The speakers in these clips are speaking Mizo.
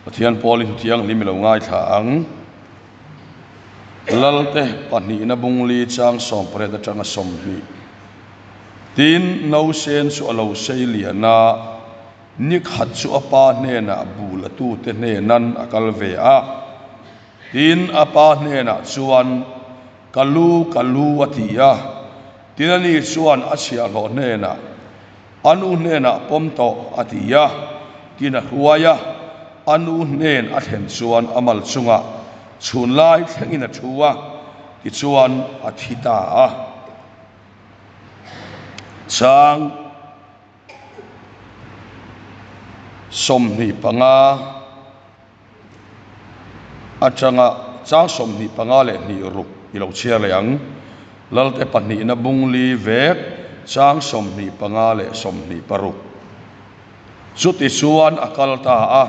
Pathian Pawl i Hnu Thianghlim i lo ngaithla ang. Lalte pahnihna bungli chang 18 atanga 20. Tin, nausen chu a lo sei lian a, ni khat chu a pa hnenah bul atute hnenan a kal ve a. Tin, a pa hnenah chuan, Ka lu, ka lu, a ti a. Tin, ani chuan a chhiahhlawh hnenah, A nu hnenah pawm tawh, a ti a. Tin, a hruai a, a nu hnen a thlen chuan a mal chungah chhun lai thlengin a thu a, tichuan a thi ta a. Chang 25 atanga chang 26 i lo chhiar leh ang. Lalte pahnihna bung li vek chang 25 leh 26. Chutichuan a kal ta a,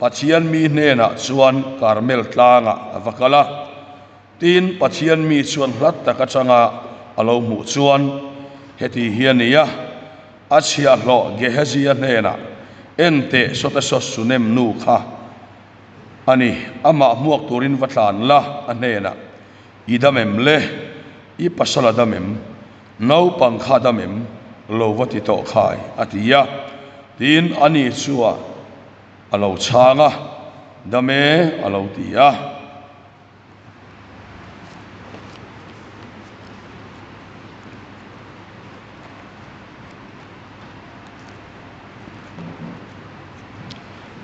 Pathian mi hnenah chuan Karmel tlangah a va kal a. Tin, Pathian mi chuan hlat tak atanga a lo hmuh chuan, Heti hi a ni a, a chhiahhlawh Gehazia hnenah, En teh, Sawtasaw Sunem nu kha a ni, amah hmuak turin va tlan la, a hnenah, I dam em le? I pasal a dam em? Naupang kha dam em? Lo va ti tawh khai, a ti a. Tin, ani chuan a lo chhang a, Dam e, a lo ti a.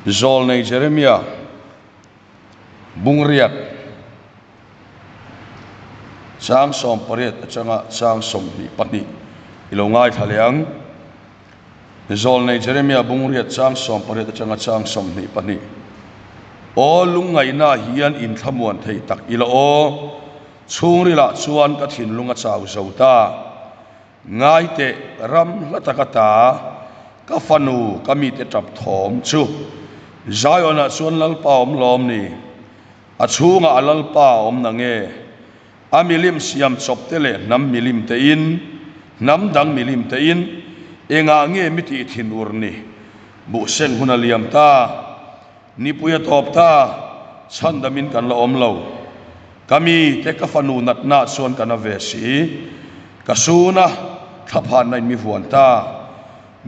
Zawlnei Jeremia Bungriat Chang 18 atanga chang 22 i lo ngaithla leh ang. Zawlnei Jeremia Bungriat chang 18 atanga chang 22. Aw lungngaihna hian inthlamuan thei tak ila aw, chhungrilah chuan ka thinlung a chau zo ta. Ngaiteh ram hla taka ta ka fanu ka mite tap thawm chu Zion-ah chuan Lalpa awm lawm ni? A chhungah a Lalpa a awm na nge? A milim siam chawp te leh hnam milim te in, hnam dang milim te in, engah nge mi tih thin ur ni? Buhseng hun a liam ta. Nipui a tawp ta, chhandamin kan la awm lo. Ka mi te ka fanu natna chuan ka na ve si. Ka sun a, thlaphanna in mi vuan ta.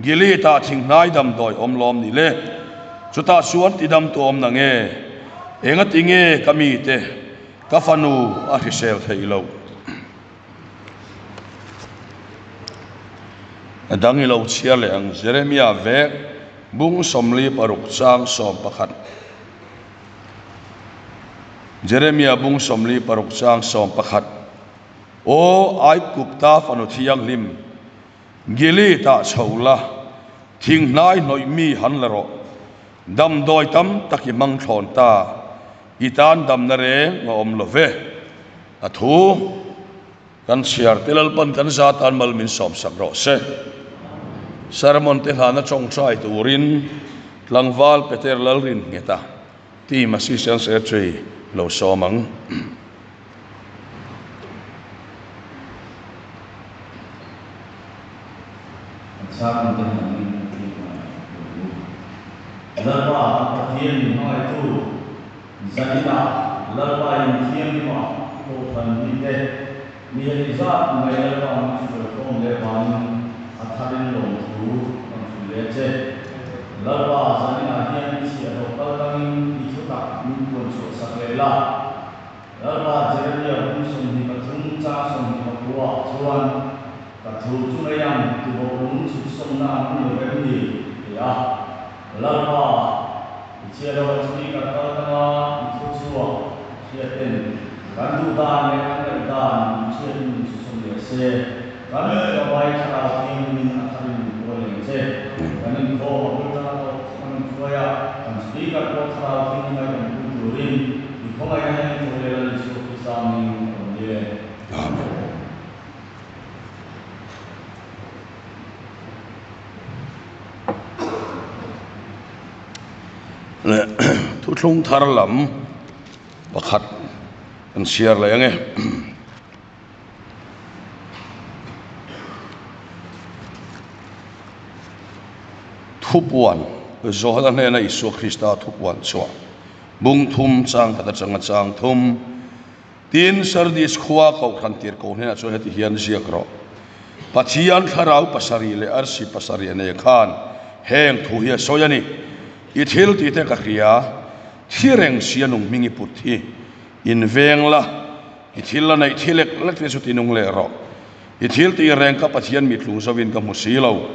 Gilead ah thinghnai damdawi awm lawm ni le? Chutah chuan tidam tu awm na nge? Engati nge ka mi te ka fanu a hrisel theih loh? A dang i lo chhiar leh ang Jeremia vek bung 46 chang 11 Jeremia bung 46 chang 11 Aw Aigupta fanu thianghlim Gilead ah chho la thinghnai hnawih mi han la rawh damdawi tam tak i hmang thlawn ta i tan damna reng a awm lo ve. A thu kan chhiar te Lalpan kan za tan mal min sawmsak rawh se. Sermon te hlana tawngtai turin tlangval Peter Lalrin nghet a team assistant secretary lo sawm ang. Kan sermon te hlanin team ah lo lut. Lalpa kan Pathian min hmangaihtu. Zaninah Lalpa in thianghlimah i kohhran mite mi heti zat mai Lalpa min hruaikhawm leh vangin a tharin lawmthu kan hrilh leh che. Lalpa zaninah hian i chhiahhlawh kal tangin i thutak min puan chhuah sak leh la. Lalpa Jeremia bung 23 chang 29 ah chuan ka thu chu nei ang tuboh lung chhut sawmna ang ni lo vem ni? ti a. Lalpa, i chhiat loh a speaker kal tanga i thu chhuak hriat ten kan duh dan leh kan ngaih dan i chhiat in min chhusawm leh se, kan Tlawmai Thlarau Thianghlimin a tharin min kual leng che. Kan inkhawm a bul tanga tawp kan inhruai a, kan speaker pawh Thlarau Thianghlim a kan pui turin i khawngaihna leh in thu leh Lal Isua Krista hmingin ka rawn dil e. Amen. Leh thuthlung thar lam pakhat kan chhiar leh ange. Thupuan. Johana hnena Isua Krista thupuan chhuah bung thum chang khat atanga chang thum. Tin, Sardis khua Kohhran tirhkoh hnenah chuan heti hian ziak rawh, Pathian thlarau pasarih leh arsi pasarih a nei khan heng thu hi a sawi a ni, I thil tih te ka hria, thi reng si a nung hming i put hi, in veng la, i thil la neih thi lek lek te chu ti nung leh rawh. I thil tih reng ka Pathian mitlung zovin ka hmu si lo.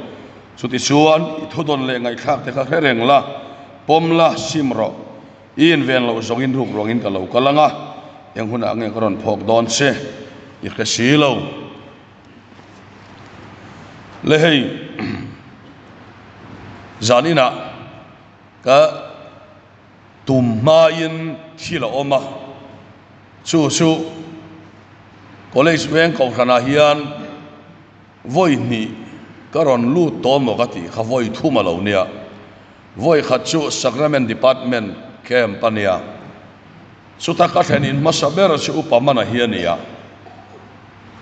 Chutichuan, i thudawn leh ngaihthlak te kha hre reng la, pawm la, sim rawh. I inven loh zawngin ruk ruangin ka lo kal ang a, eng hunah nge ka rawn phawk dawn che i hre si lo. Le hei, zan inah ka tum hmain thil a awm a, chu chu College veng kohhranah hian vawi hnih ka rawn lut tawh maw ka tih kha vawi thum a lo nia. Vawi khat chu Sacrament Department camp a nia. Chuta ka thlen in hmasa ber chu Upa Mana hi a nia.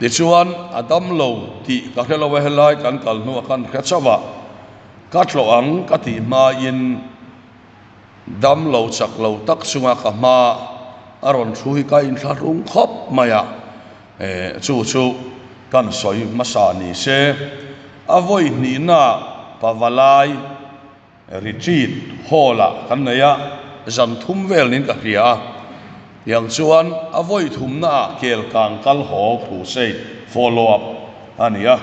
Tichuan, a dam lo tih ka hre lo a, helai kan kal hnuah khan hre chauh a, ka tlawh ang ka tih hmain dam lo chak lo tak chunga ka hma a rawn thu hi ka inthlahrung khawp mai a, chu chu kan sawi hmasa ni se. A vawi hnihna Pavalai Retreat Hall ah kan nei a, zan thum vel niin ka hria a. Tiang chuan a vawi thumna ah kel kang kal haw crusade follow up a ni a,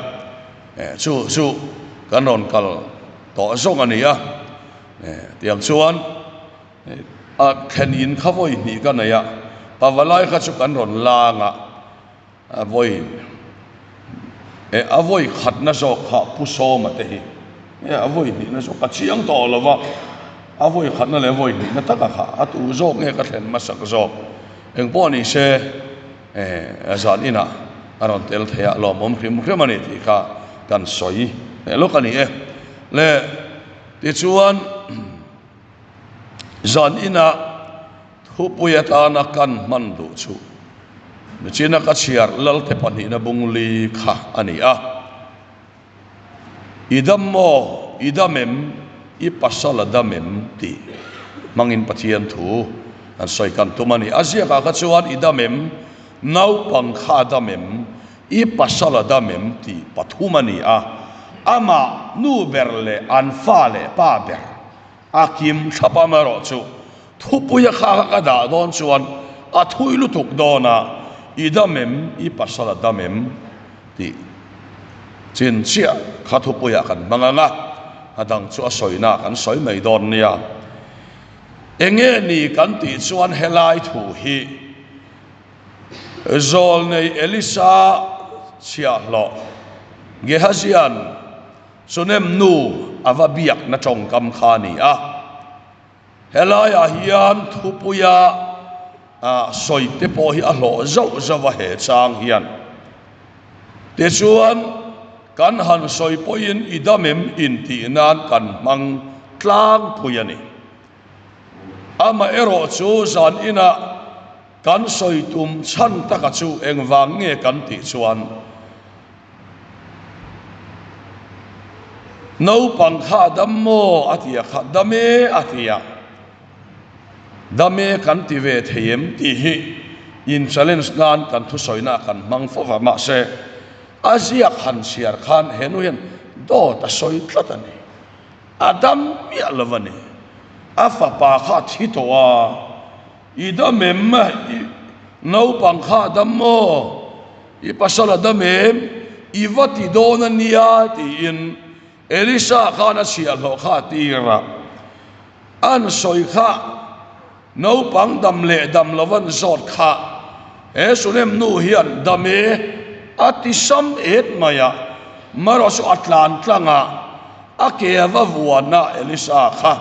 chu chu kan rawn kal tawh zawng a ni a. Tiang chuan a thlen in kha vawi hnih ka nei a, Pavalai kha chu kan rawn lang a. A vawi e a vawi khatna zawk kha Pu Sawma te hi e a vawi hnihna zawk ka chiang tawh lo va, a vawi khatna leh a vawi hnihna taka kha a tu zawk nge ka thlen hmasak zawk eng pawh ni se e zan inah a rawn tel thei a lawmawm hrim hrim a ni tih kha kan sawi leh lawk a ni e. Le tichuan zan inah Thupui atana kan hman duh chu Nichina ka chhiar Lalte pahnihna bung li kha a ni a. I dam maw, i dam em, i pasal a dam em tih hmangin Pathian thu kan sawi kan tum a ni. A ziakah kha chuan i dam em, naupang kha a dam em, i pasal a dam em tih pathum a ni a. Amah nu ber leh an fa leh pa ber A kim thlap amaherawh chu thupuia kha kha ka dah dawn chuan a thui lutuk dawn a, i dam em, i pasal a dam em tih chin chiah kha thupuiah kan hmang ang a, a dang chu a sawina kan sawi mai dawn nia. Enge ni kan tih chuan helai thu hi Zawlnei Elisa chhiahhlawh Gehazian Sunem nu a va biakna tawngkam kha a ni a. Helaiah hian thupuia sawi te pawh hi a hlawh zauh zauh a he chang hian. Tichuan, kan han sawi pawhin i dam em intih nan kan hmang tlangpui a ni. Amaherawhchu zan inah kan sawi tum chhan taka chu engvang nge kan tih chuan, Naupang kha a dam maw? a ti a kha, Dam e a ti a. Dam e kan ti ve thei em tih hi in challenge nan kan thusawina ah kan hmang fo va, mahse a ziak han chhiar khan he nu hian dawt a sawi tlat a ni. A dam miah lo a ni. A fapa kha a thi tawh a. I dam em? I naupang kha a dam maw? I pasal a dam em? I va ti dawn a nia tiin Elisa khan a chhiahhlawh kha a tir a. An sawi kha naupang dam leh dam lo an zawt kha he Sunem nu hian dam e a ti sam et mai a, marawh chu a tlan tlang a, a ke a va vuan a Elisa kha.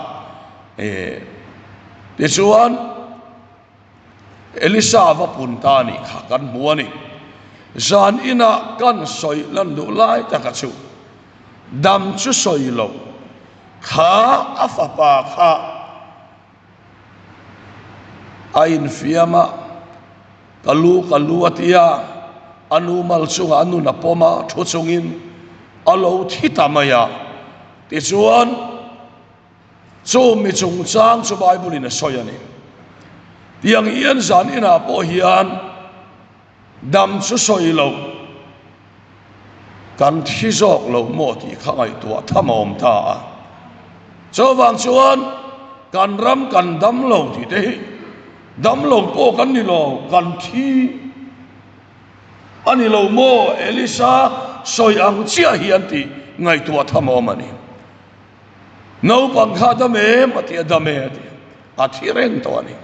Tichuan, Elisa va pun ta a nih kha kan hmu a ni. Zan inah kan sawi lan duh lai taka chu dam chu sawi lo kha a fapa kha a infiam a, ka lu ka lu a ti a, a nu mal chungah a nun a pawm a, thu chungin a lo thi ta mai a. Tichuan. Chu mi chungchang chu Bible in a sawi a ni. Tiang hian zan inah pawh hian dam chu sawi lo kan thi zawk lo maw tih kha ngaihtuah tham a awm ta a. Chuvang chuan kan ram kan dam lo tih te hi dam lo pawh kan ni lo, kan thi a ni lo maw Elisa sawi ang chiah hian tih ngaihtuah tham a awm a ni. Naupang kha a dam em? a ti a, dam e a ti a, a thi reng tawh a ni.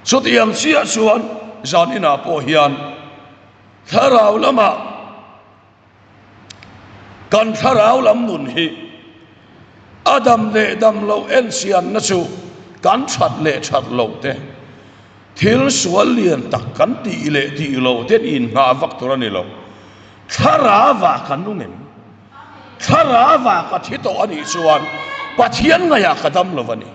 Chutiang chiah chuan zan inah pawh hian thlarau lamah kan thlarau lam nun hi a dam leh dam loh enchianna chu kan that leh that loh te, thil sual lian tak kan tih leh tih loh te inngah vak tur a ni lo. Thlarauah kan nung em? Thlarauah ka thi tawh a nih chuan Pathian ngaihah ka dam lo a ni.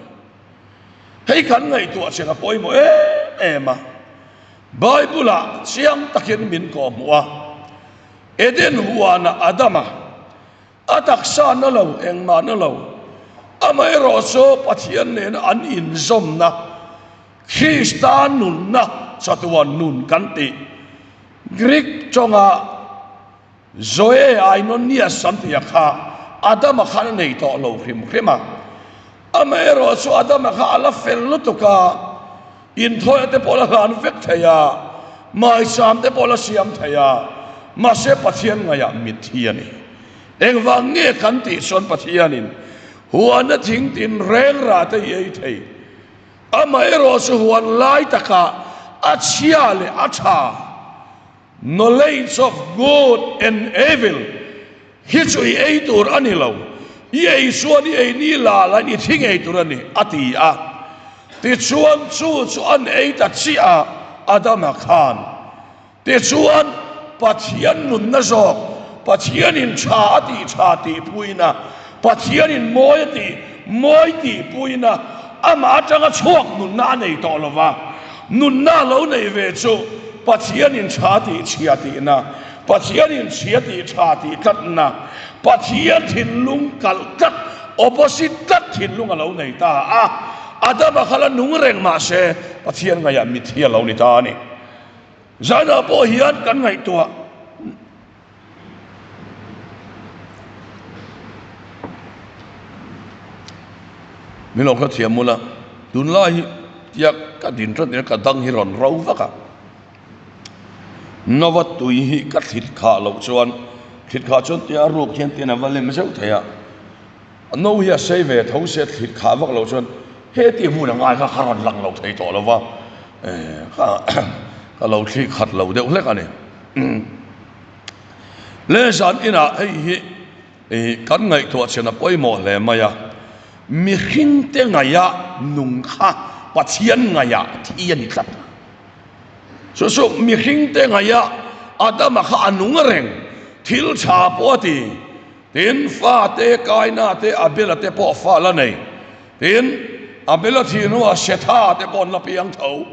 Hei kan ngaihtuah cheng a pawimawh em em a. Bible-ah chiang takin min kawhhmuh a, Eden huanah Adama a taksa na lo, engmah na lo, amaherawh chu Pathian nena an inzawmna, Krista nunna chatuan nun kan tih, Greek tawnga Zoe Ainonias an tih a kha Adama khan a nei tawh lo hrim hrim a. Amaherawh chu Adama kha a la fel lutuk a, inthawia te pawh la hlan vek thei a, maicham te pawh la siam thei a, mahse Pathian ngaihah mitthi a ni. Engvang nge kan tih chuan Pathianin huana thing tin reng rah te i ei thei. Amaherawh chu huan lai takah a chhia leh a tha. Knowledge of good and evil hi chu i ei tur a ni lo, i ei chuan i ei ni la la in i thi ngei tur a ni, a ti a. Tichuan chu chu an ei ta chiah a, Adama khan. Tichuan Pathian nunna zawk, Pathianin tha a tih tha tih puina, Pathianin mawi a tih mawi tih puina, amah atanga chhuak nunna a nei tawh lo va. Nunna a lo nei ve chu Pathianin tha tih chhia tihna, Pathianin chhia tih tha tih tlatna, Pathian thinlung kalh tlat, opposite tlat thinlung a lo nei ta a. Adama kha la nung reng mah se Pathian ngaihah mitthi a lo ni ta a ni. Zainah pawh hian kan ngaihtuah. Min lo hrethiam mul a, tunlai hi tia ka din ṭan ina ka dang hi rawn ro vak a, Nova tui hi ka thlit khah loh chuan thlit khah chuan tia ruk hian tian a va lem zeuh thei a, no hi a sei ve tho sia thlit khah vak loh chuan heti hmun a ngai kha ka rawn lang lo thei tawh lo va, ka lo thli khat lo deuh hlek a ni. Le zan inah hei hi kan ngaihtuah chhen a pawimawh hle mai a, mihringte ngaihah nung kha Pathian ngaihah thi a ni tlat. Chu chu mihringte ngaihah Adama kha a nung reng, thil tha pawh a ti. Tin, fate Kaina te Abela te pawh fa la nei. Tin, Abela thih hnuah Setha te pawh an la piang tho.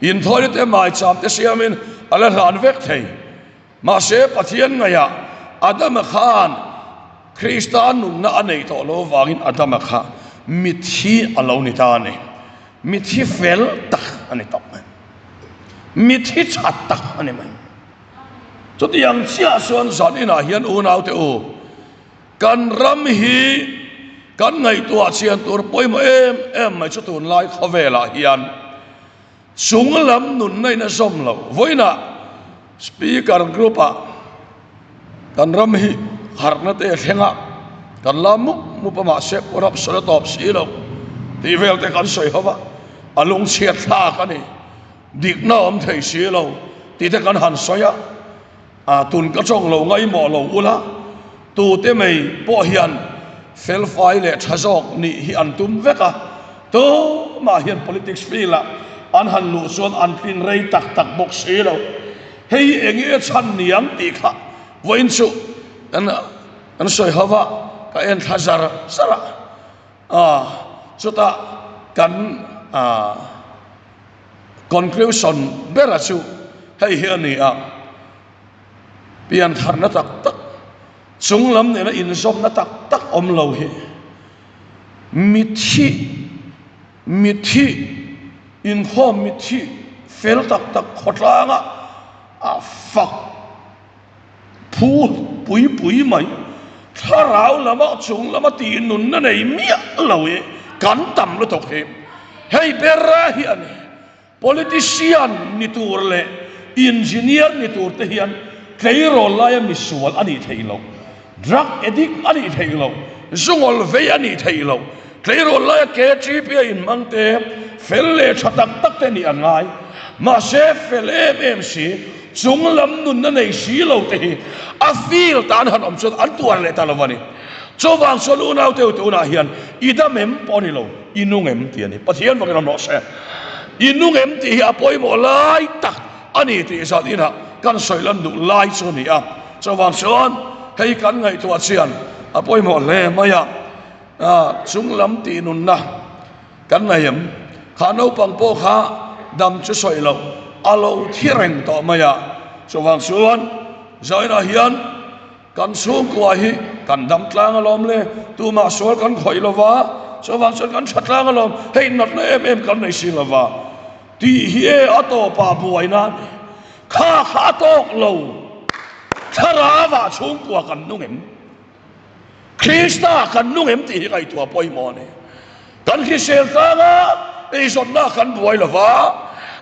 Inthawina te maicham te siamin a la hlan vek thei. Mahse, Pathian ngaihah Adama khan Krista nunna a nei tawh lo vangin Adama kha mithi a lo ni ta a ni. Mithi fel tak a ni tawh mai. Mithi tha tak a ni mai. Chutiang chiah chuan zan inah hian unaute u, kan ram hi kan ngaihtuah chian tur pawimawh em em mai chu tunlai khawvelah hian chung lam nunna in a zawm lo. Vawiinah Speaker group-ah kan ram hi harhna te a thleng a, kan la mup mup a mahse corruption a tawp si lo tih vel te kan sawi ho va, a lungchhiat thlak a ni. Dikna awm thei si lo tih te kan han sawi a, a tun ka tawng lo ngaihmawh lo ula, tute mai pawh hian felfai leh tha zawk nih hi an tum vek a, tumah hian politics field ah an han luh chuan an tlin rei tak tak bawk si lo. Hei hi eng nge chhan niang tih kha vawiin chu kan kan sawi ho va, ka en thla zar zar a, a chutah kan a. Conclusion bera chu hei hi a ni a, piantharna tak tak, chunglam nena inzawmna tak tak awm lo hi. Mitthi, mitthi, inkhawm mitthi fel tak tak khawtlanga a fak phu pui pui mai, thlarau lama chung lama tih nunna nei miah lo hi kan tam lutuk hi hei ber hi a ni. Politician ni tur leh engineer ni tur te hian tleirawl laia misual a nih theih loh, drug addict a nih theih loh, zungawl vei a nih theih loh, tleirawl laia KGP a inhmang te, fel leh tha tak tak te nih an ngai. Mahse fel em em si, chung lam nunna nei si lo te hi a field ah an han awm chuan an tuar leh ta lo a ni. Chuvang chuan unauteu tunah hian i dam em pawh a ni lo. I nung em tih a ni. Pathian vangin awm rawh se. I nung em tih hi a pawimawh lai tak a ni tih zat inah kan sawi lan duh lai chu a ni a. Chuvang chuan hei kan ngaihtuah chian a pawimawh hle mai a. Chung lam tih nunna kan nei em? Kha naupang pawh kha dam chu sawi loh a lo thi reng tawh mai a. Chuvang chuan zainah hian Kan chhungkua hi kan dam tlang alawm le, tumah sual kan khawih lo va, chuvang chuan kan tha tlang alawm, hei natna em em kan nei si lo va tih hi e a tawpah buaina a ni. Kha kha a tawk lo, thlarauah chhungkua kan nung em? Krista kan nung em tih hi ngaihtuah pawimawh a ni. Kan hrisel tlang a, eizawnna kan buai lo va,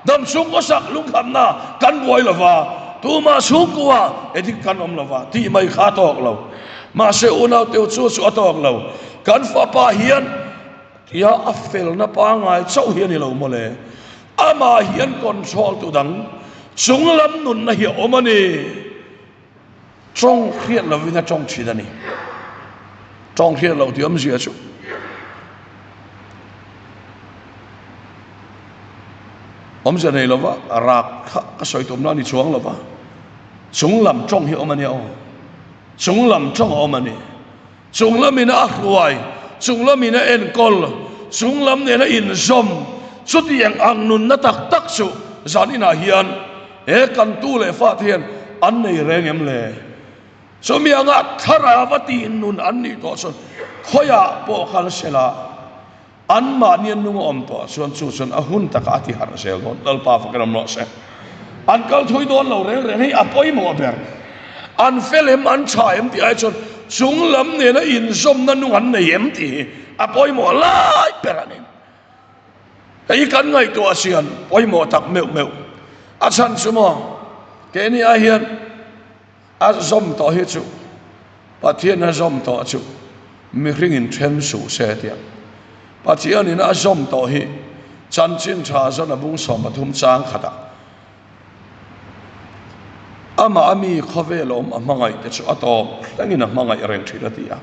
dam chhungkaw sak lungkhamna kan buai lo va, tumah chhungkua edik kan awm lo va tih mai kha a tawk lo. Mahse unau teu chu chu a tawk lo. Kan fapa hian tia a felna pangngai chauh hi a ni lo maw le. Amah hian control tu dang chunglam nunna hi a awm a ni. Tawng hriat lovin a tawng thin a ni. Tawng hriat loh tih awmzia chu awmzia nei lova rak kha ka sawi tumna a ni chuang lova chung lam tawng hi awm a nia aw. Chung lam tawng a awm a ni. Chung lamin a hruai, chung lamin a enkawl, chung lam nena inzawm, chutiang ang nunna tak tak chu zan inah hian he kan tu leh fate hian an nei reng em le? Chumi anga thlarau a tih nun an nih tawh chuan khawiah pawh kal sela, Anmahni an nung a awm tawh chuan chu chuan a hun takah a ti harh zel dawn. Lalpa fakin awm rawh se. An kal thui dawn lo reng reng hei a pawimawh ber. An fel em an tha em tih ai chuan chung lam nena inzawmna nung an nei em tih hi a pawimawh lai ber a ni. Hei kan ngaihtuah chian pawimawh tak meuh meuh. A chhan chu maw keini ai hian A zawm tawh hi chu Pathian a zawm tawh chu mihring in then suh se tia Pathian in a zawm tawh hi chanchin tha zawn a bung 13 chang khatah amah a mi khawvel awm a hmangaih te chu a tawp thlengin a hmangaih reng thin a ti a.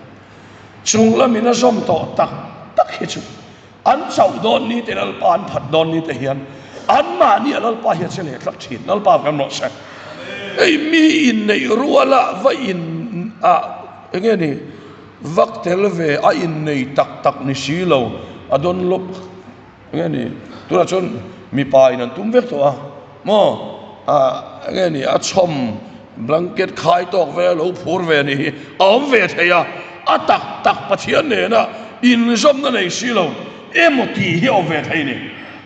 Chung lamin a zawm tawh tak tak hi chu An chauh dawn ni te Lalpa an phat dawn ni te hian anmahni a Lalpa hi a che leh tlat thin. Lalpa kan rawh se. Hei mi inneih ruala va in a enge ni vak tel ve a innei tak tak ni si lo a dawn lawk enge ni tunah chuan mipa in an tum vek tawh a maw a enge ni a chhawm blanket khai tawk ve a lo phur ve ni hi a awm ve thei a, a tak tak Pathian nena inzawmna nei si lo emaw tih hi a awm ve thei ni.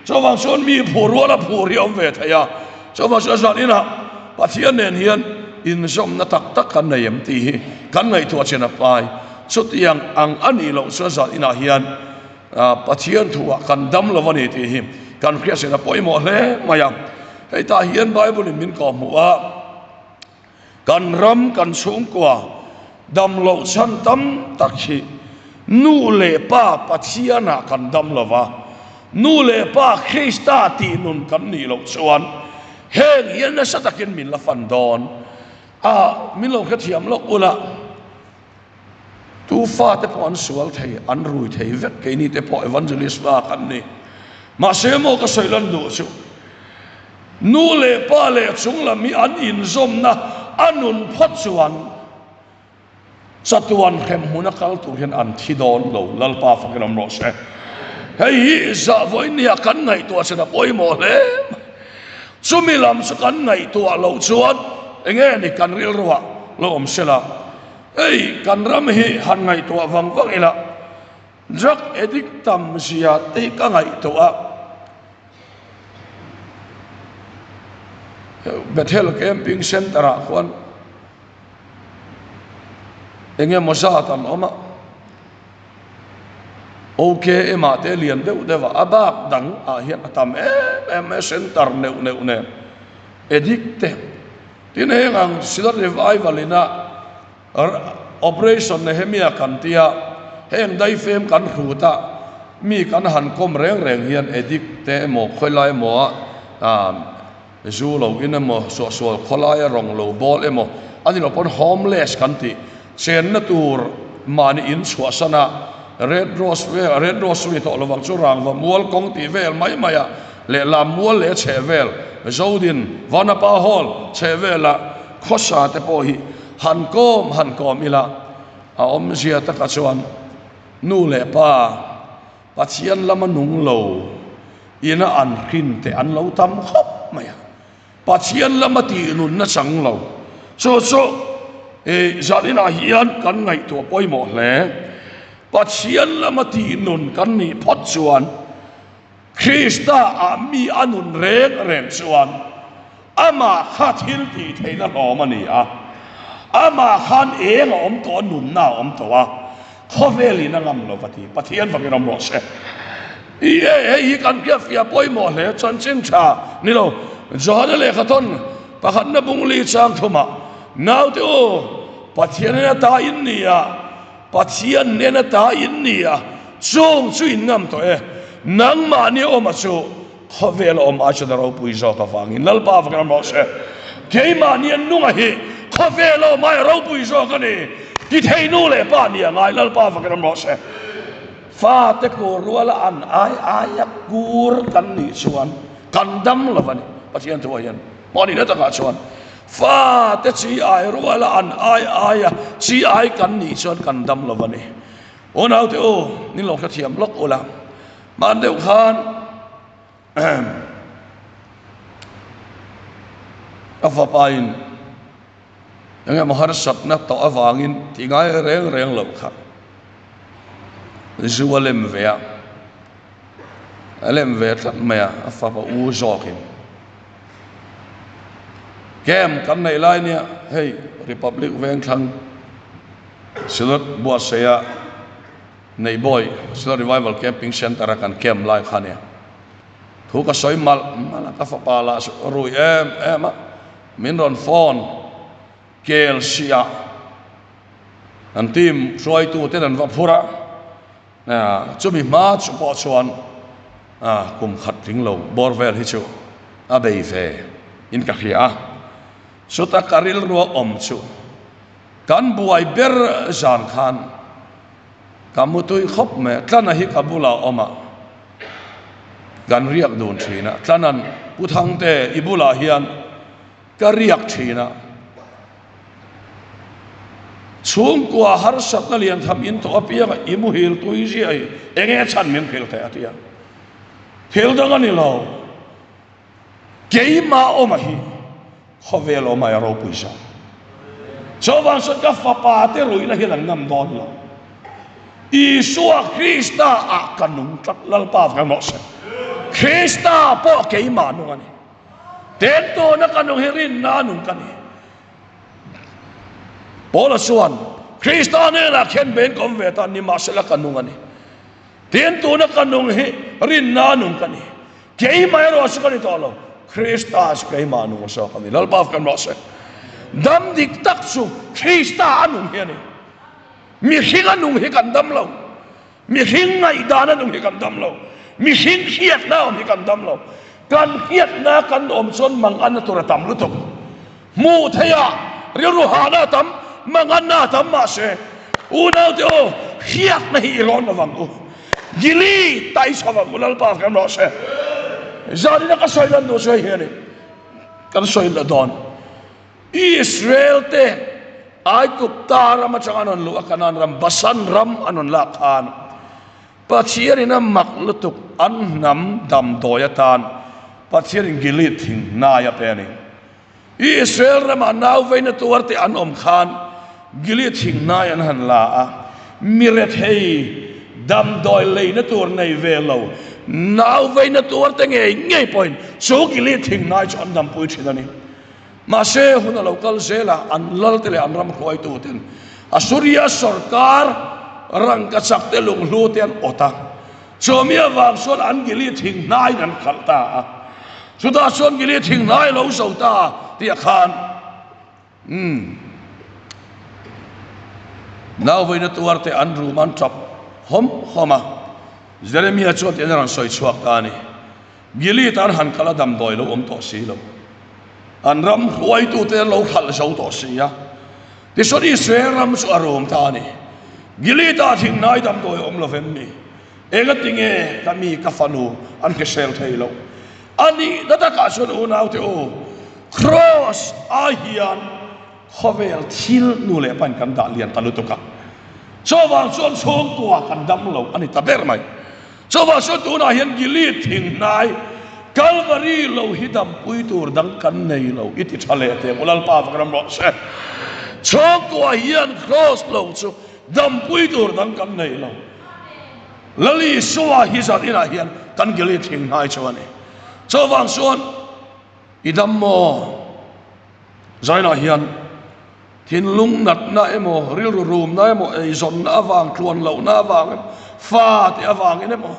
Chuvang chuan mi phur ruala phur hi a awm ve thei a, chuvang chuan zan inah Pathian nen hian inzawmna tak tak kan nei em tih hi kan ngaihtuah chen a pai. Chutiang ang a nih loh chuan zan inah hian Pathian thuah kan dam lo a ni tih hi kan hriatchhin a pawimawh hle mai a. Hei tah hian Bible in min kawhhmuh a, kan ram kan chhungkua dam loh chhan tam tak hi nu leh pa Pathianah kan dam lo va, nu leh pa Krista tih nun kan nih loh chuan heng hian nasa takin min la fan dawn a, min lo hrethiam lawk ula. Tu fate pawh an sual thei, an rui thei vek, keini te pawh evangelist hna kan ni. Mahse maw ka sawi lan duh chu, nu leh pa leh chung lam hi an inzawmna a nun phawt chuan chatuan hrem hmuna kal tur hian an thi dawn lo, Lalpa fakin awm rawh se. Hei hi zah vawinia kan ngaihtuah chin a pawimawh hle mai. Chumi lam chu kan ngaihtuah loh chuan enge ni kan rilruah lo awm sela. Hei kan ram hi han ngaihtuah vang vang ila. Drug addict tam zia te hi ka ngaihtuah a. Bethel Camping Centre ah khuan eng emaw zat an awm a, OKM ah te lian deuh deuh a, a bak dang ah hian a tam em em mai a, centre neuh neuh nen addict te tin heng ang Silver Revival ina Operation Nehemia kan tia, heng daifem kan hrut a, mi kan han kawm reng reng hian addict te emaw khawilai emaw ah zu lo in emaw suahsual khawlaia rawng lo bawl emaw a ni lo pawn homeless kan tih chenna tur mahni in chhuahsan a Red Rose vel Red Rose chu ni tawh lovang chu rangva mual kawng tih vel mai mai a lehlam mual leh chheh vel Zodin Vanapa Hall chheh velah khawsa te pawh hi Han kawm han kawm ila, a awmzia taka chuan nu leh pa Pathian lama nung lo ina an hrin te an lo tam khawp mai a. Pathian lama tih nunna chang lo. Chu chu i zaninah hian kan ngaihtuah pawimawh hle. Pathian lama tih nun kan nih phawt chuan Krista ah mi a nun reng reng chuan amah kha thil tih theihna hlawm a ni a, amah khan eng a awm tawh a, nunna a awm tawh a, khawvel in a ngam lo va ti. Pathian vangin awm rawh se. I e, hei hi kan hriatfiah pawimawh hle, chanchin tha ni lo. Johana lehkhathawn pakhatna bungli chang thumah, Naute u, Pathian in a ta in ni a, Pathian nena ta in ni a, chung chu in ngam tawh e. Nangmahni awma chu khawvel a awm ai chuan a ropui zawk avangin Lalpa avangin awm rawh se. Keimahni an nunga hi khawvel a awm ai a ropui zawk a ni. Ti thei nu leh pa ni a ngai Lalpa avangin awm rawh se. Fate kur ruala an ai aia kur kan nih chuan kan dam lo a ni. Pathian thu ah hian hmanihna takah chuan Fate chi ai ruala an ai aia chi ai kan nih chuan kan dam lo a ni. Aw naute u, nin lo hrethiam lawk ula. Hman deuh khan ka fapain eng emaw harsatna tawh avangin tih ngai reng reng loh kha zu a lem ve a, a lem ve tlat mai a, a fapa u zawkin. Camp kan neih lai nia hei Republic Vengthlang Synod buatsaih Neihbawi Synod Revival Camping Centre a kan camp lai kha nia. Thu ka sawi malh malh a, ka fapa lah rui em em a, min rawn phone kel siah an team hruaitu ten an va phur a. Chumi hma chu pawh chuan kum khat tling lo bawr vel hi chu a bei ve in ka hria a. Chuta ka rilrua awm chu kan buai ber zan khan ka mutui khawp mai a, Tlana hi ka bulah awm a, kan riak dun thin a, Tlana'n Pu Thangte i bulah hian Ka riak thin a, chhungkua harsatna lian tham in tawh apianga i muhil tui zia hi eng nge chhan min hrilh teh a ti a. Thil dang a ni lo, keimah awma hi khawvel awm ai a ropui zawk. Chuvang chuan ka fapa te ruihna hian an ngam dawn lo. Isua Krista ah ka nung tlat Lalpa vang rawh se. Krista pawh keimah nung a ni. Ten tawna ka nung hi rinna nung ka ni. Paula chuan, Krista hnenah khian ben ka awm ve ta, nimahsela ka nung a ni. Tin tuna ka nung hi rinna nung ka ni. Keimah erawh chu ka ni tawh lo, Krista chu keimah nung zawk a ni. Lalpa kan rawh se. Dam dik tak chu Krista a nung hi a ni. Mihring a nung hi kan dam lo. Mihring ngaihdan a nung hi kan dam lo. Mihring hriatna awm hi kan dam lo. Kan hriatna kan awm chuan manganna tur a tam lutuk. Hmuh theih ah rilru hahna a tam, manganna a tam mahse unaute aw hriatna hi i rawn lovang u. Gili tai chho ang u Lalpa kan rawh se. Zanina ka sawi lan duh chu hei hi a ni. Kan sawi la dawn. Israel te Aigupta ram atanga an rawn luh a, Kanaan ram, Basan ram an rawn lak khan Pathianin a mak lutuk an hnam damdawi atan Pathianin Gilead thing hnai a pe a ni. Israel ramah nau veina tuar te an awm khan Gilead thing hnai an han la a, mi rethei Damdawi leina tur nei ve lo, nau veina tuarte ngei ngei pawhin chu Gilead thingnai chu an dampui thin a ni. Mahse, hun a lo kal zel a, an lalte leh an ram hruaituten Assuria sawrkar rangkachakte lunghlute an awt a, chumi avang chuan an Gilead thingnaiin an khalh ta a. Chutah chuan Gilead thingnai a lo zo ta tih a khan. Umm. Nauvaina tuarte an rum an tap hawm hawm a, Jeremia chuan tihian a rawn sawi chhuak ta a ni. Gilead an han kal a damdawi lo awm tawh si lo. An ram hruaitute an lo hralh zo tawh si a. Tichuan Israel ram chu a rum ta a ni. Gilead ah thinghnai damdawi awm lo vem ni? Engatinge ka mi ka fanu an hrisel thei loh? A nihna takah chuan unaute u, Kraws ah hian khawvel thil nu leh pain kan dah lian ta lutuk a, chuvang chuan chhungkua kan dam lo a ni ta ber mai. Chuvang chuan tunah hian Gilead thinghnai Kalvari lo hi dampui tur dang kan nei lo i ti tha leh teh u Lalpa fak ram rawh se. Chhungkua hian Kraws lo chu dampui tur dang kan nei lo. Lali Isua hi zan inah hian kan Gilead thinghnai chu a ni. Chuvang chuan i dam maw? Zainah hian thinlung natna emaw, rilru rumna emaw, eizawnna avang, tluan lohna avang emaw, fa te avangin emaw,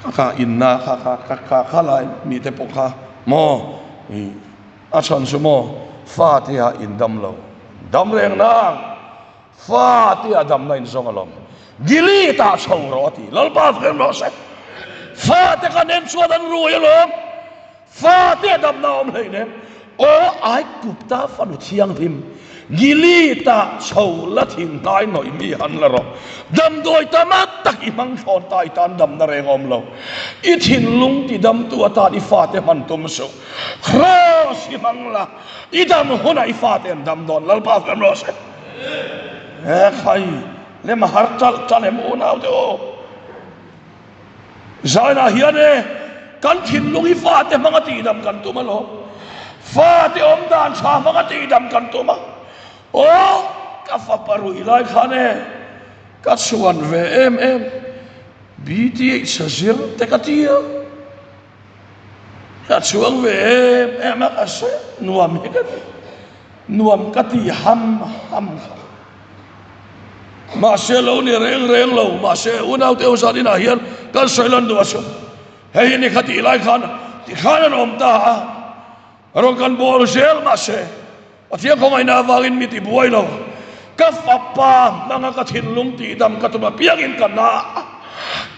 kha kha inna kha kha kha kha kha lai mite pawh kha maw a chhan chu maw fa te ah in dam lo, dam reng nang. Fa tia damna in zawng alawm. Gilead ah chho rawh a ti. Lalpa fak rawh se. Fa te kan en chuan an rui alawm. Fa tia damna awm hlei nem. Aw Aigupta fanu thianghlim Gilead ah chho la thing hnai nawih mi han la rawh. Damdawi tam a tak i hmang thlawn ta i tan damna reng awm lo. I thinlung ti damtu atan i fate hman tum suh. Kraws i hmang la. I dam hunah i fate an dam dawn Lalpa fem rawh se. He khai lem a har chalh chalh em unau te aw. Zainah hian e kan thinlung hi fate hmanga tihdam kan tum alawm. Fate awm dan tha hmanga tihdam kan tum a. Aw ka fapa ruih lai khan e ka chhuan ve em em BTH a zir te ka ti a. Ka chhuang ve em em a, ka hre nuam hi ka ti, nuam ka ti ham ham kha. Mahse lo ni reng reng lo, mahse unaute ho zan inah hian kan sawi lan duh a chu. Hei hi ni kha tih lai khan tikhan an awm ta a, rawn kan bawl zel mahse Pathian khawngaihna avangin mi ti buai lo. Ka fapa hmanga ka thinlung tihdam ka tum apiangin ka na a,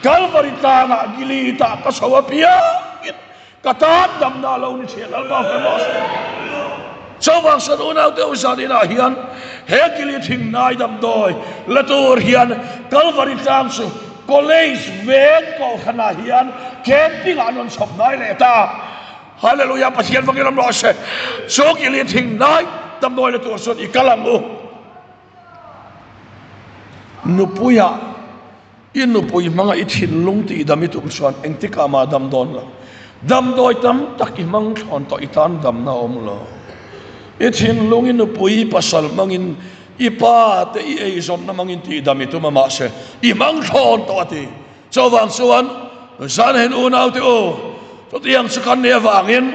Kalvari tlangah Gilead-ah ka chho apiangin ka tan damna a lo ni thin. Lalpa hre se. Chuvang chuan unaute u zan inah hian he Gilead hringnai damdawi la tur hian Kalvari tlang chu College veng kohhranah hian camping-ah an rawn chhawp hnai leh ta. Hallelujah Pathian vangin awm rawh se. Chu kili thing hnai damdawi la tur chuan i kal ang u. Nupuia i nupui hmanga i thinlung tih dam i tum chuan engtikah mah dam dawn lo. Damdawi tam tak i hmang thlawn tawh i tan damna a awm lo. I thinlung i nupui i pasal hmangin i pa te i eizawnna hmangin tih dam i tum a mahse i hmang thlawn tawh a ti. Chuvang chuan zan hen unaute u, chutiang chu kan nih avangin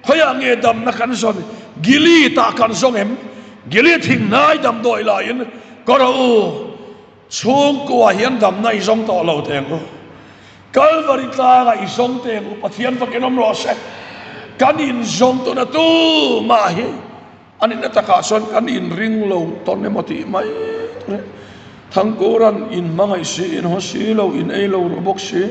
khawiah nge damna kan zawn? Gilead-ah kan zawng em? Gilead thinghnai damdawi laiin ka rawh u, chhungkua hian damna i zawng tawh lo teng u. Kalvari tlangah i zawng teng u, Pathian fakin awm rawh se. Kan inzawng tuna tumah hi A nihna takah chuan kan inring lo tawn emaw tih mai tur hi Thangkura'n in hmangaih si, in haw si lo, in ei lo ru bawk si,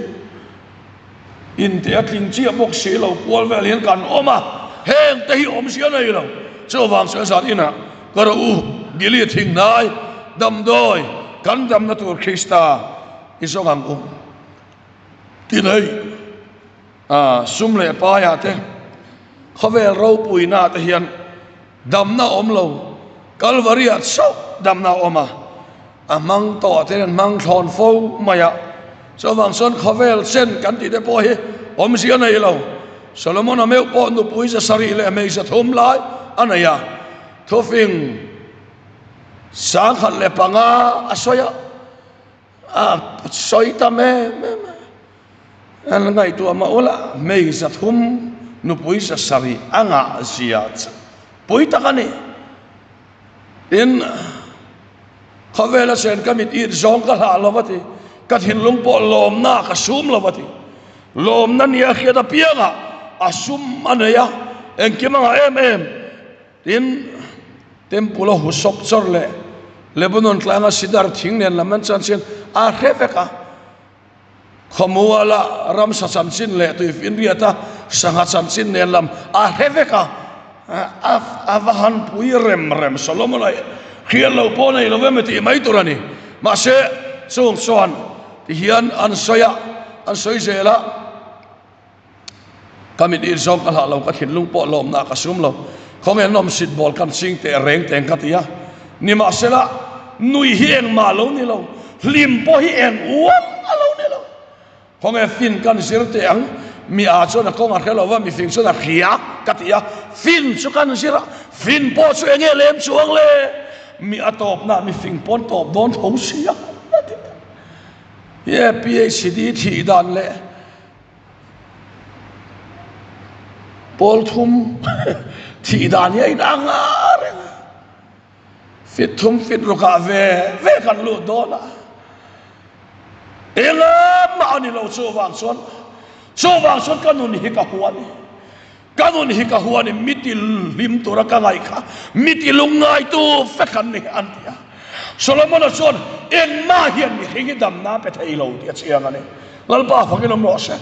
in teh a tling chiah bawk si lo kual vel hian kan awm a, heng te hi awmzia nei lo. Chuvang chuan zan inah ka rawh u, Gilead thinghnai, damdawi, kan damna tur Krista i zawng ang u. Tin hei. A sum leh paiah te, khawvel ropuina te hian damna awm lo, Kalvari-ah chauh damna a awm a, a hmang tawh te hian hmang thlawn fo mai a. Chuvang chuan khawvel chen kan tih te pawh hi awmzia nei lo. Solomon-a meuh pawh nupui 700 leh hmeichhe thum lai a nei a, thufing 1005 a sawi a. A sawi tam em em a. An ngaihtuah mah ula, hmei 300, nupui 700 a ngah zia chu pui tak a ni. Tin, khawvela chen ka mit it zawng ka hlah lo va ti, ka thinlung pawh lawmna ka sum lo va ti. Lawmna nia hriat apiangah a sum a nei a, engkim a ngah em em. Tin, Temple a husawp chawr leh Lebanon tlanga sidar thing nen lam an chan chian a hre vek a. Khawmuala ramsa chanchin leh tuifinriata sangha chanchin nen lam a hre vek a, a va han pui rem rem. Solomon-a hi hriat lo pawh nei lo em tih mai tur a ni. Mahse, chung chuan tihian an sawi a, an sawi zel a. Ka mit ir zawng ka hlah lo, ka thinlung pawh lawmna ka sum lo. Khawnge an awm sit bawl kan ching teh reng teng ka ti a. Nimahsela, nui hi engmah lo ni lo, hlim pawh hi eng uam a lo ni lo. Khawnge fin kan zir teh ang, mi a chuan a kawng a hre lo va, mifing chuan a hria ka ti a. Fin chu kan zir a, fin pawh chu enge lem chuang le? Mi a tawpna mifing pawn tawp dawn tho si a, a ti a. Ye PHD thih dan leh Pawl thum thih dan hi a inang a reng a, fit thum fit rukah ve ve kan lut dawn a, engmah a ni lo chuvang chuan chuvang chuan ka nun hi ka hua a ni. Ka nun hi ka hua a ni, mi ti hlim tura ka ngaih kha mi ti lungngaitu vek an ni an ti a. Solomon-a chuan engmah hian mihring hi damna pe thei lo tih a chiang a ni. Lalpa fakin awm rawh se.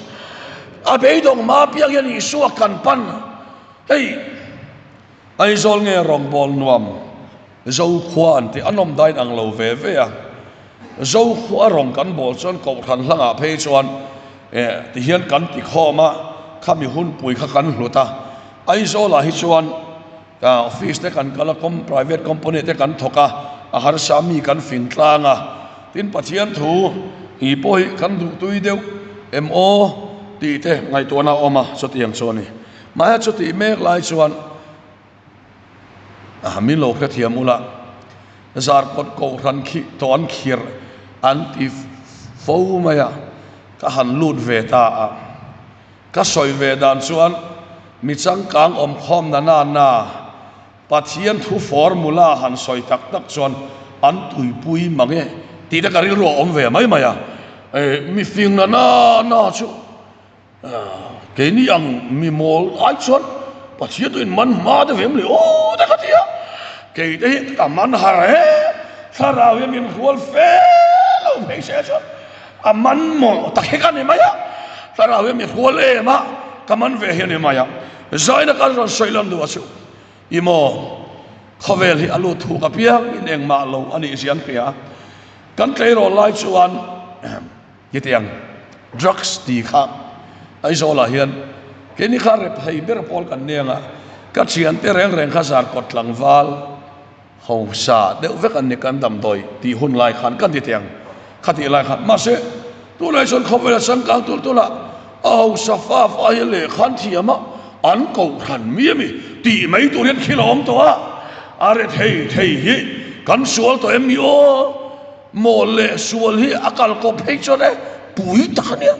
A beidawng hma piang hian Isua kan pan hei Aizawl nge rawngbâwl nuam Zokhua an ti a nawm dain ang lo ve ve a. Zokhua rawng kan bawl chuan Kohhran hlangah phei chuan eh ti hian kan ti khawm a, khami hunpui kha kan hlut a. Aizawlah hi chuan office te kan kal a, private company te kan thawk a, a harsa mi kan fing tlang a. Tin Pathian thu hi pawh hi kan duhtui deuh em aw tih te ngaihtuahna a awm a, chutiang chu a ni. Mahse chutih mek lai chuan A min lo hrethiam ula, Zarkawt Kohhran khi tawh an khirh an ti fo mai a, ka han lut ve ta a. Ka sawi ve dan chuan mi changkang awmkhawm na na na Pathian thu formula han sawi tak tak chuan an tuipui mang e tih te ka rilru a awm ve mai mai a. Mi fing na na na chu Keini ang mi mawl ai chuan Pathian chu in man hma deuh em le aw te ka ti a, kei te hi ka man har e, thlarau hian min hrual fe lo phei se chuan a man mawlh tak hi ka ni mai a, thlarau hian min hrual em a, ka man ve hi a ni mai a, zaina kan rawn sawi lan duh a chu i maw khawvel hi a lut thuk apiang in engmah lo a nih zia an hria a, kan tleirawl lai chuan. Hetiang drugs ti kha Aizawlah hian keini kha rep thei ber pawl kan nia nga, ka thiante reng reng kha Zarkawt tlangval hausa deuh vek an ni kan damdawi tih hun lai khan kan ti thei ang kha tih lai khan. Mahse tunah chuan khawvela changkang tul tul a a hausa fa fa hi lehkha an thiam a, an kohhran mi ami tih mai tur hian thil a awm tawh a, a rethei thei hi kan sual tawh em ni aw? Mawl leh sual hi a kal kawp phei chuan e pui tak a nia.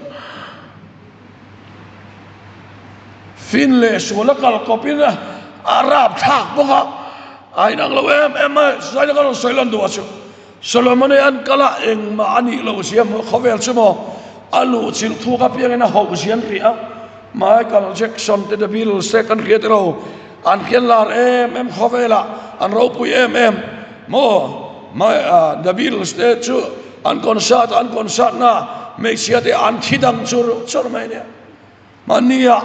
Fin leh sual a kal kawp in a rap thlak bawk a, a inang lo em em a, zaina ka rawn sawi lan duh a chu. Solomon-i an kal a, engmah a nih loh zia maw khawvel chu maw a luh chilh thuk apiangin a hauh zia an ri a. Michael Jackson te The Beatles te kan hria tiraw, an khian lar em em khawvelah an ropui em em maw. The Beatles te chu an concert an concert na hmeichhia te an thi dang chur chur mai nia. Mahnia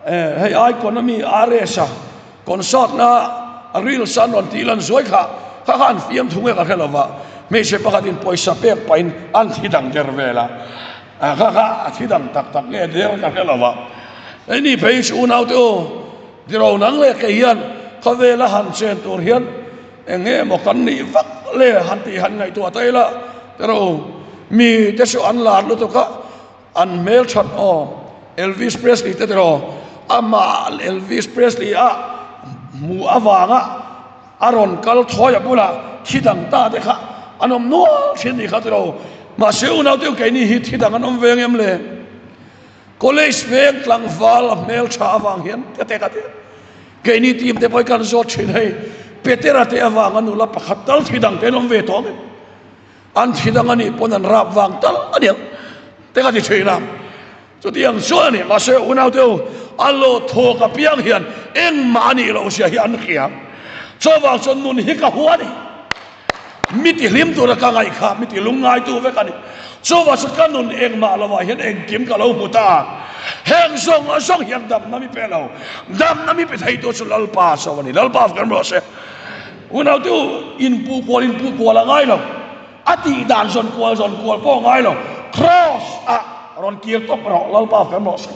hei icon ami RS a concert na reels an rawn tih lan zuai kha kha kha an fiam thung e ka hre lova hmeichhe pakhat in pawisa pek pahin an thi dang der vel a kha kha a thi dang tak tak nge der ka hre lova. Hei ni phei chu unaute u tiro nang leh kei hian khawvela han chen tur hian Eng nge maw kan nih vak le han tih han ngaihtuah ta ila tero mi te chu an lar lutuk a, an hmel that aw Elvis Presley te tero amah Elvis Presley a hmuh avanga a rawn kal thawi a bulah thi dang ta te kha an awm nual thin nih kha tero. Mahse unaute u keini hi thi dang an awm ve ang em le? College veng tlangval a hmel tha avang hian ka te ka ti a. Keini team te pawh hi kan zawt thin hei Petera te avanga nula pakhat tal thi dang te an awm ve tawh ang em? An thi dang a nih pawn an rap vang tal a niang te ka ti thin a. Chutiang chuan a ni. Mahse unaute u, a lawt thawk apiang hian engmah a nih loh zia hi an hria. Chuvang chuan nun hi ka hua a ni. Mi ti hlim tura ka ngaih kha mi ti lungngaitu vek a ni. Chuvang chuan ka nun engmah lovah hian engkim ka lo hmu ta a. Heng zawng zawng hian damna mi pe lo. Damna mi pe theitu chu Lalpa chauh a ni. Lalpa fak rawh se. Unaute u, inpuh kual inpuh kual a ngai lo. A tih dan zawn kual zawn kual pawh a ngai lo. Cross ah rawn kir tawp rawh, Lalpa fem rawh se.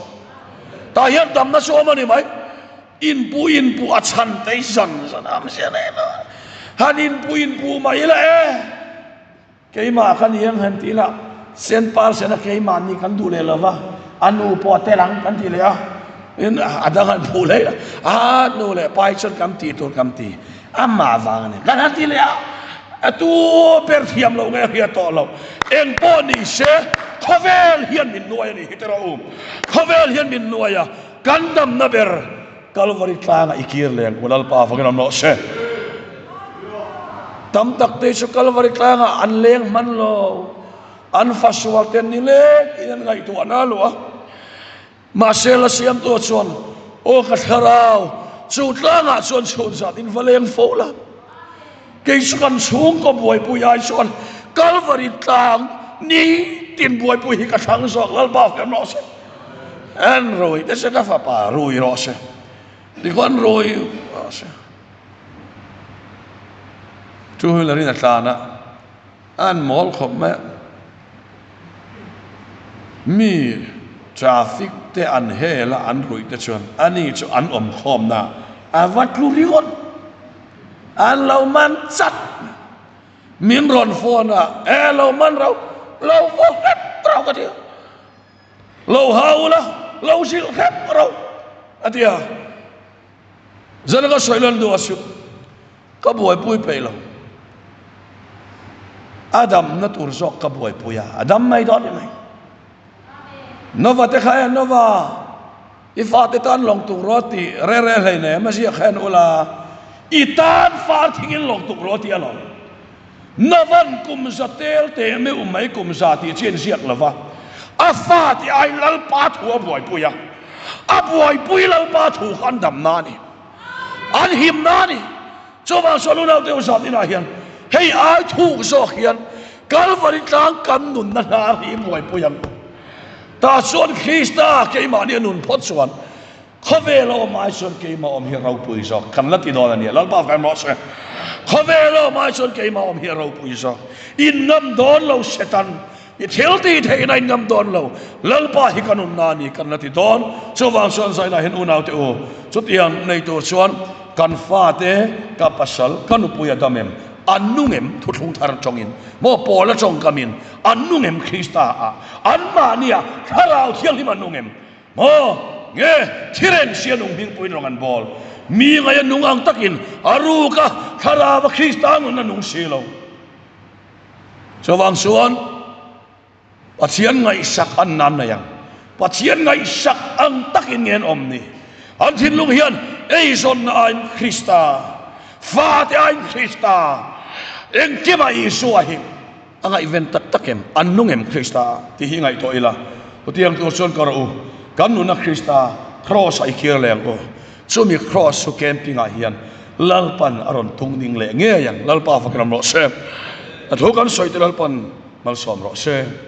Tah hian damna chu awm a ni mai. Inpuh inpuh a chhan te hi zan zan a awm sia nei lo. Han inpuh inpuh mai ila e. Keimah kha ni ang han ti ila, sen par sena keimah ni kan duh leh lo va, a nu pawh a tel ang kan ti leh a. In a dang han phuh hlei la, a nu leh pa hi chuan kan tih tur kan ti. Amah vang a ni. Kan han ti leh a, a tu ber thiam loh nge hriat tawh loh. Eng pawh ni se, khawvel hian min nuai a ni hi tiraw u. Khawvel hian min nuai a, kan damna ber Kalvari tlangah i kir leng u Lalpa avangin awm rawh se. Tam tak te chu Kalvari tlangah an leng hman lo. An fa sual ten ni leng in an ngaihtuah na luh a. Mahse la siamtu chuan, Aw ka thlarau, chu tlangah chuan chhun zat in va leng fo la. Kei chu kan chhungkaw buaipui ai chuan Kalvari tlang nitin buaipui hi ka thlang zawk Lalpa fem rawh se. An rui te chu ka fapa rui rawh se. Tikhuan rui rawh se. Two wheeler in a tlan a, an mawl khawp mai a. Mi traffic te an hel a an ruih te chuan ani chu an awm khawmna a va tlu ringawt. An lo man chat min rawn phone a, e lo man rau, lo vaw hrep rau ka ti a, lo hau la, lo zilh hrep rau a ti a. Zan ka sawi lan duh a suh, ka buaipui peih lo. A damna tur zawk ka buaipui a, a dam mai dawn ni mai. Nova te kha e Nova. I fate tan lawng tuk rawh tih re re hlei nem a ziak hian ula, i tan far thingin lawng tuk rawh tih a lawm. Navan kum za tel te meuh mai kum za tih chu in ziak lo va, a fate ai Lalpa thu a buaipui a, a buaipui Lalpa thu kha an damna a ni, an himna a ni. Chuvang chuan unau deuh zat inah hian hei ai thuk zawk hian Kalvari tlang kan nunna hnar hi i buaipui ang u. Tah chuan Krista keimahni a nun phawt chuan khawvel a awm ai chuan keimah awm hi a ropui zawk kan la ti dawn a nia. Lalpa fem rawh se. Khawvel a awm ai chuan keimah awm hi a ropui zawk. In ngam dawn lo Setan, i thil tih theihna in ngam dawn lo. Lalpa hi ka nunna a ni kan la ti dawn. Chuvang chuan zainah hian unaute u, chutiang nei tur chuan kan fate, ka pasal, ka nupui a dam em? An nung em? Thuthlung thar tawngin maw Paula tawngkamin an nung em Krista ah? Anmahnia Thlarau Thianghlim an nung em? Maw nge thireng sia nung hmingpuiin rawng an bawl? Mi ngaia nung ang takin a ruka Thlarauva Krista nun a nung si lo. Chuvang chuan Pathian ngaihsak an nan mai ang. Pathian ngaihsak ang takin nge an awm ni? An thinlung hian eizawnna aiin Krista, fate aiin Krista, engkimah Isua hi a ngaihven tak tak em? An nung em Krista? Tih hi ngaihtuah ila. Chutiang tur chuan ka rawh u, kan nuna Krista Kraws-ah i kir leh ang u. Chumi Kraws chu camping-ah hian Lalpan a rawn tung ding leh ngei ang. Lalpa fak ram rawh se. A thu kan sawi te Lalpan Malsawm rawh se.